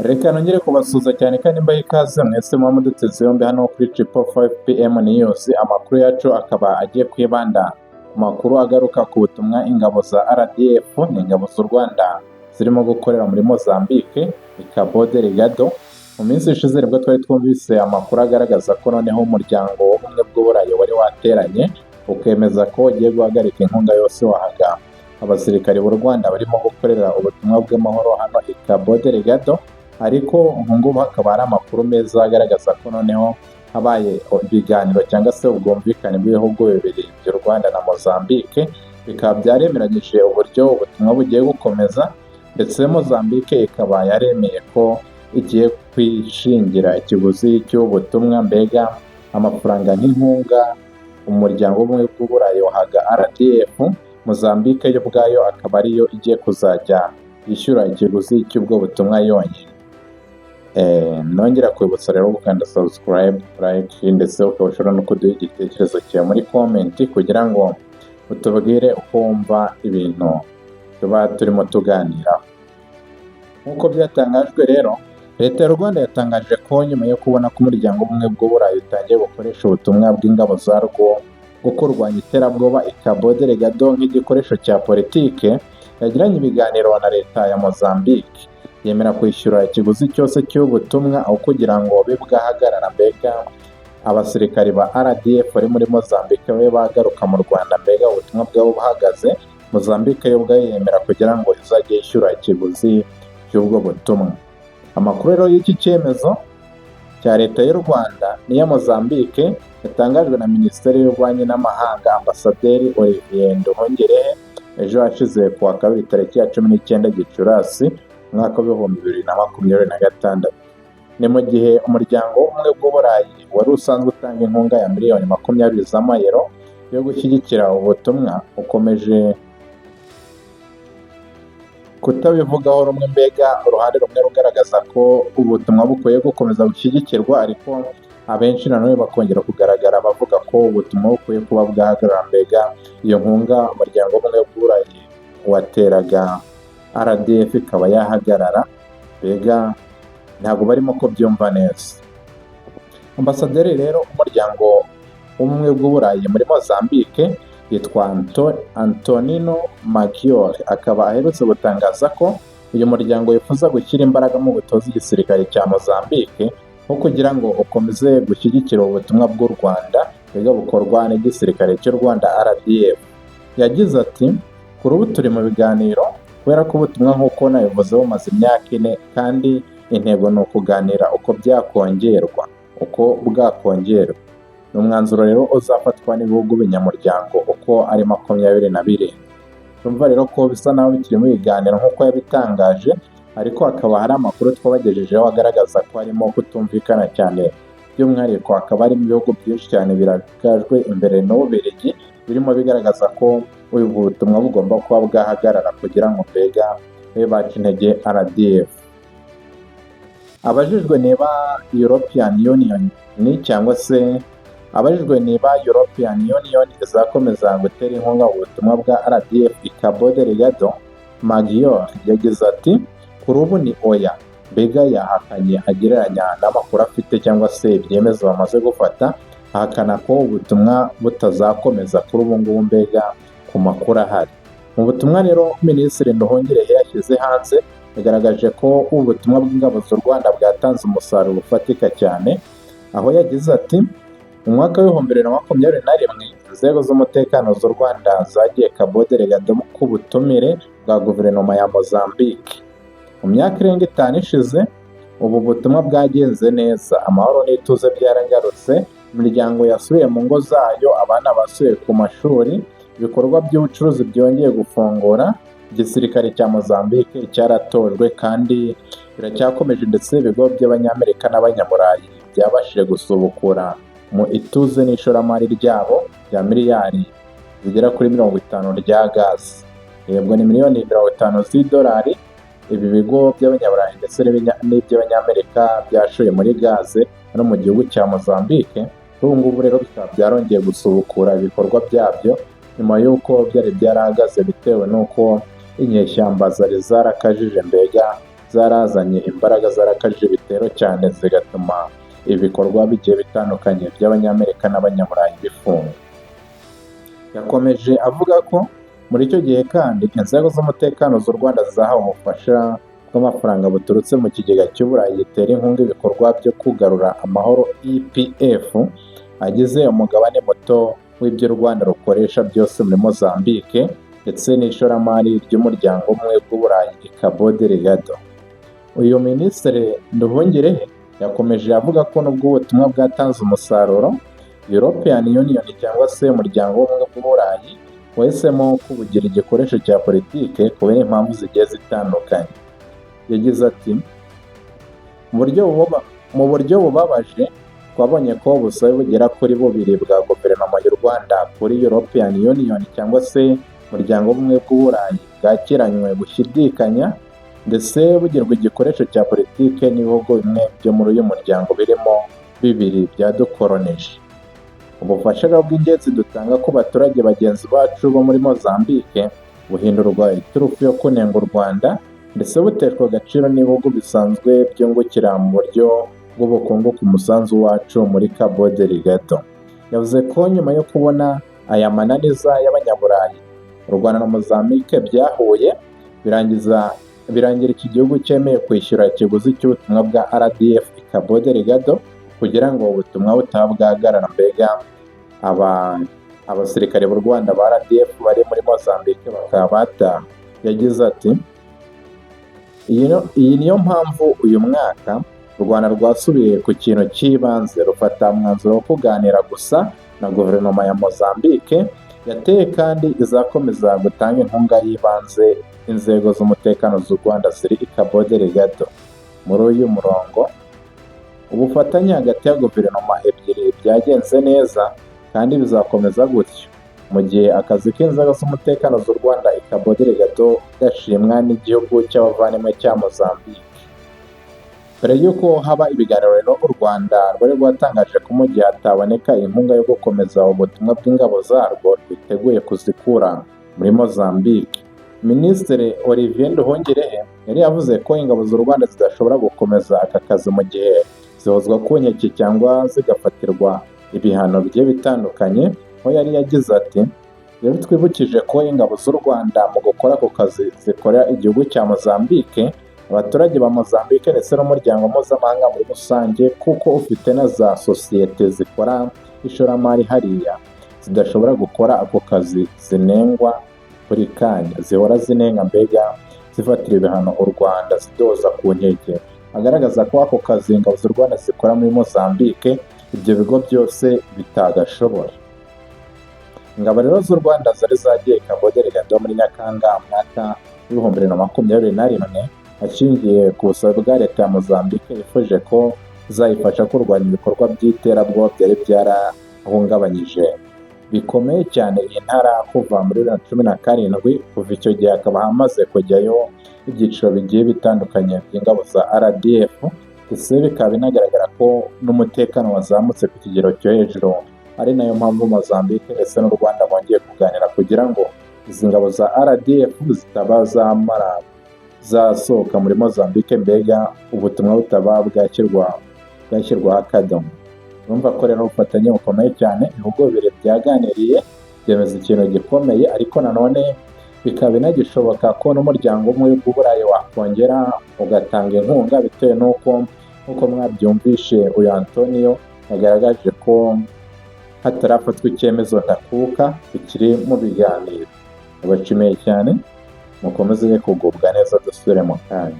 Reka nongere kubasuhuza cyane kandi mbahe ikaze mwese muba muduteze yombi hano kuri 555 PM News. Amakuru yacu akaba agiye kwibanda ku makuru agaruka ku butumwa ingabo za RDF, ni ingabo z'u Rwanda zirimo gukorera muri Mozambique i Cabo Delgado. Mu minsi ishize nibwo twari twumvise amakuru agaragaza ko noneho Umuryango w'Ubumwe bw'Uburayi wari wateranye, ukemeza ko ugiye guhagarika inkunga yose wahaga abasirikari b'u Rwanda barimo gukorera ubutumwa bw'amahoro hano i Cabo Delgado. Ariko ubu ngubu hakaba hari amakuru meza agaragaza ko noneho habaye ibiganiro cyangwa se ubwumvikane bw'ibihugu bibiri by'u Rwanda na Mozambique, bikaba byaremeranyije uburyo ubutumwa bugiye gukomeza, ndetse Mozambique ikaba yaremeye ko igiye kwishingira ikiguzi cy'ubu butumwa, mbega amafaranga nk'inkunga Umuryango w'Ubumwe bw'Uburayi wahaga RDF, Mozambique yo ubwayo akaba ariyo igiye kuzajya yishyura ikiguzi cy'ubwo butumwa yonyine. Nongera kwibutsa rero gukanda subscribe, like, ndetse ukaba ushobora no kuduha igitekerezo cyawe muri comment kugira ngo utubwire uko wumva ibintu tuba turimo tuganiraho. Nk'uko byatangajwe rero, Leta y'u Rwanda yatangaje ko nyuma yo kubona ko Umuryango w'Ubumwe bw'Uburayi utangiye gukoresha ubutumwa bw'ingabo zarwo bwo kurwanya iterabwoba i Cabo Delgado nk'igikoresho cya politike, yagiranye ibiganiro na Leta ya Mozambique, yemera kwishyura ikiguzi cyose cy'ubutumwa aho kugira ngo bube bwahagarara, mbega abasirikari ba RDF bari muri Mozambique babe bagaruka mu Rwanda, mbega ubutumwa bwabo buhagaze. Mozambique yo ubwayo yemera kugira ngo izajye yishyura ikiguzi cy'ubwo butumwa. Amakuru rero y'iki cyemezo cya Leta y'u Rwanda n'iya Mozambique yatangajwe na Minisiteri y'Ububanyi n'Amahanga, Ambasaderi Olivier Nduhungirehe, ejo hashize ku wa kabiri tariki ya 19 Gicurasi umwaka w'2026. Ni mu gihe Umuryango w'Ubumwe bw'Uburayi wari usanzwe utanga inkunga ya miliyoni 20 z'amayero yo gushyigikira ubutumwa ukomeje kutabivugaho rumwe, mbega uruhande rumwe rugaragaza ko ubutumwa bukwiye gukomeza gushyigikirwa, ariko abenshi nanone bakongera kugaragara bavuga ko ubutumwa bukwiye kuba bwahagarara, mbega iyo nkunga Umuryango w'Ubumwe bw'Uburayi wateraga RDF ikaba yahagarara, mbega ntabwo barimo kubyumva neza. Ambasaderi rero w'Umuryango w'Ubumwe bw'Uburayi muri Mozambique yitwa Antonino Maggiore, akaba aherutse gutangaza ko uyu muryango wifuza gushyira imbaraga mu gutoza igisirikare cya Mozambique nko kugira ngo ukomeze gushyigikira ubutumwa bw'u Rwanda, mbega bukorwa n'igisirikare cy'u Rwanda RDF. Yagize ati: "Kuri ubu turi mu biganiro kubera ko ubutumwa, nk'uko nabivuze, bumaze imyaka 4, kandi intego ni ukuganira uko byakongerwa, uko bwakongerwa. Ni umwanzuro rero uzafatwa n'ibihugu binyamuryango uko ari 27." Urumva rero ko bisa naho bikiri mu biganiro nk'uko yabitangaje, ariko hakaba hari amakuru twabagejejeho agaragaza ko harimo kutumvikana cyane, by'umwihariko hakaba harimo ibihugu byinshi cyane birangajwe imbere n'Ububiligi birimo bigaragaza ko ubu butumwa bugomba kuba bwahagarara kugira ngo mbega babe baca intege RDF. Abajijwe niba European Union cyangwa se abajijwe niba European Union izakomeza gutera inkunga ubutumwa bwa RDF i Cabo Delgado, Maggiore yagize ati: "Kuri ubu ni oya." Mbega yahakanye agereranya n'amakuru afite cyangwa se ibyemezo bamaze gufata, ahakana ko ubutumwa butazakomeza kuri ubu ngubu, mbega ku makuru ahari. Mu butumwa rero Minisitiri Nduhungirehe yashyize hanze, yagaragaje ko ubutumwa bw'ingabo z'u Rwanda bwatanze umusaruro ufatika cyane, aho yagize ati: "Mu mwaka w'2021 inzego z'umutekano z'u Rwanda zagiye Cabo Delgado ku butumire bwa guverinoma ya Mozambique. Mu myaka irenga 5 ishize, ubu butumwa bwagenze neza, amahoro n'ituze byaragarutse, imiryango yasubiye mu ngo zayo, abana basubiye ku mashuri, ibikorwa by'ubucuruzi byongeye gufungura, igisirikare cya Mozambique cyaratojwe kandi biracyakomeje, ndetse ibigo by'Abanyamerika n'Abanyaburayi byabashije gusubukura mu ituze n'ishoramari ryabo rya miliyari zigera kuri 50 rya gazi." Yego, ni miliyoni 50 z'idolari ibi bigo by'Abanyaburayi ndetse n'iby'Abanyamerika byashoye muri gaze no mu gihugu cya Mozambique. Kuri ubu ngubu rero bikaba byarongeye gusubukura ibikorwa byabyo nyuma y'uko byari byarahagaze bitewe n'uko inyeshyamba zari zarakajije mbega Zarazanye imbaraga, zarakajije ibitero cyane, zigatuma ibikorwa bigiye bitandukanye by'Abanyamerika n'Abanyaburayi bifunga. Yakomeje avuga ko muri icyo gihe kandi inzego z'umutekano z'u Rwanda zahawe ubufasha bw'amafaranga buturutse mu kigega cy'Uburayi gitera inkunga ibikorwa byo kugarura amahoro, EPF, agize umugabane muto w'ibyo u Rwanda rukoresha byose muri Mozambique, ndetse n'ishoramari ry'Umuryango Umwe bw'Uburayi i Cabo Delgado. Uyu Minisitiri Nduhungirehe yakomeje avuga ko nubwo ubutumwa bwatanze umusaruro, European Union cyangwa se Umuryango w'Ubumwe bw'Uburayi wahisemo kubugira igikoresho cya politike kubera impamvu zigiye zitandukanye. Yagize ati: "Mu buryo bubabaje, twabonye ko ubusabe bugera kuri bubiri bwa Guverinoma y'u Rwanda kuri European Union cyangwa se Umuryango w'Ubumwe bw'Uburayi bwakiranywe gushidikanya, ndetse bugirwa igikoresho cya politike n'ibihugu bimwe byo muri uyu muryango, birimo bibiri byadukoronije. Ubufasha rero bw'ingenzi dutanga ku baturage bagenzi bacu bo muri Mozambique buhindurwa iturufu yo kunenga u Rwanda, ndetse buteshwa agaciro n'ibihugu bisanzwe byungukira mu buryo bw'ubukungu ku musanzu wacu muri Cabo Delgado." Yavuze ko nyuma yo kubona aya mananiza y'Abanyaburayi, u Rwanda na Mozambique byahuye, birangiza birangira iki gihugu cyemeye kwishyura ikiguzi cy'ubutumwa bwa RDF i Cabo Delgado kugira ngo ubutumwa butaba bwahagarara, mbega aba abasirikare b'u Rwanda ba RDF bari muri Mozambique bakaba bataha. Yagize ati: "Iyi niyo mpamvu uyu mwaka u Rwanda rwasubiye ku kintu cy'ibanze, rufata umwanzuro wo kuganira gusa na Guverinoma ya Mozambique yateye kandi izakomeza gutanga inkunga y'ibanze inzego z'umutekano z'u Rwanda ziri i Cabo Delgado. Muri uyu murongo, ubufatanye hagati ya guverinoma ebyiri byagenze neza kandi bizakomeza gutyo, mu gihe akazi k'inzego z'umutekano z'u Rwanda i Cabo Delgado gashimwa n'igihugu cy'abavandimwe cya Mozambique." Mbere y'uko haba ibiganiro rero, u Rwanda rwari rwatangaje ko mu gihe hataboneka inkunga yo gukomeza ubutumwa bw'ingabo zarwo, rwiteguye kuzikura muri Mozambique. Minisitiri Olivier Nduhungirehe yari yavuze ko ingabo z'u Rwanda zidashobora gukomeza aka kazi mu gihe zihozwa ku nkeke cyangwa zigafatirwa ibihano bigiye bitandukanye, aho yari yagize ati: "Rero twibukije ko ingabo z'u Rwanda mu gukora ako kazi zikorera igihugu cya Mozambique, abaturage ba Mozambique ndetse n'umuryango mpuzamahanga muri rusange, kuko ufite na za sosiyete zikora ishoramari hariya, zidashobora gukora ako kazi zinengwa buri kanya, zihora zinenga, mbega zifatira ibihano u Rwanda, zidoza ku nkeke." Agaragaza ko ako kazi ingabo z'u Rwanda zikora muri Mozambique ibyo bigo byose bitagashobora. Ingabo rero z'u Rwanda zari zagiye Cabo Delgado muri Nyakanga mwaka w'2021, ashingiye ku busabe bwa leta ya Mozambique yifuje ko zayifasha kurwanya ibikorwa by'iterabwoba byari byarahungabanyije bikomeye cyane iyi ntara kuva muri 2017. Kuva icyo gihe hakaba hamaze kujyayo ibyiciro bigiye bitandukanye by'ingabo za RDF, ndetse bikaba binagaragara ko n'umutekano wazamutse ku kigero cyo hejuru, ari nayo mpamvu Mozambique ndetse n'u Rwanda bongeye kuganira kugira ngo izi ngabo za RDF zitaba zamara zasohoka muri Mozambique, mbega ubutumwa butaba bwashyirwaho akadomo. Urumva ko rero ubufatanye bukomeye cyane, ibihugu bibiri byaganiriye byemeza ikintu gikomeye, ariko nanone bikaba binagishoboka ko n'Umuryango Umwe w'Uburayi wakongera ugatanga inkunga, bitewe n'uko, nk'uko mwabyumvishe, uyu Antonio yagaragaje ko hatarafatwa icyemezo ntakuka, bikiri mu biganiro. Abashimiye cyane, mukomeze kugubwa neza, dusubire mu kanya.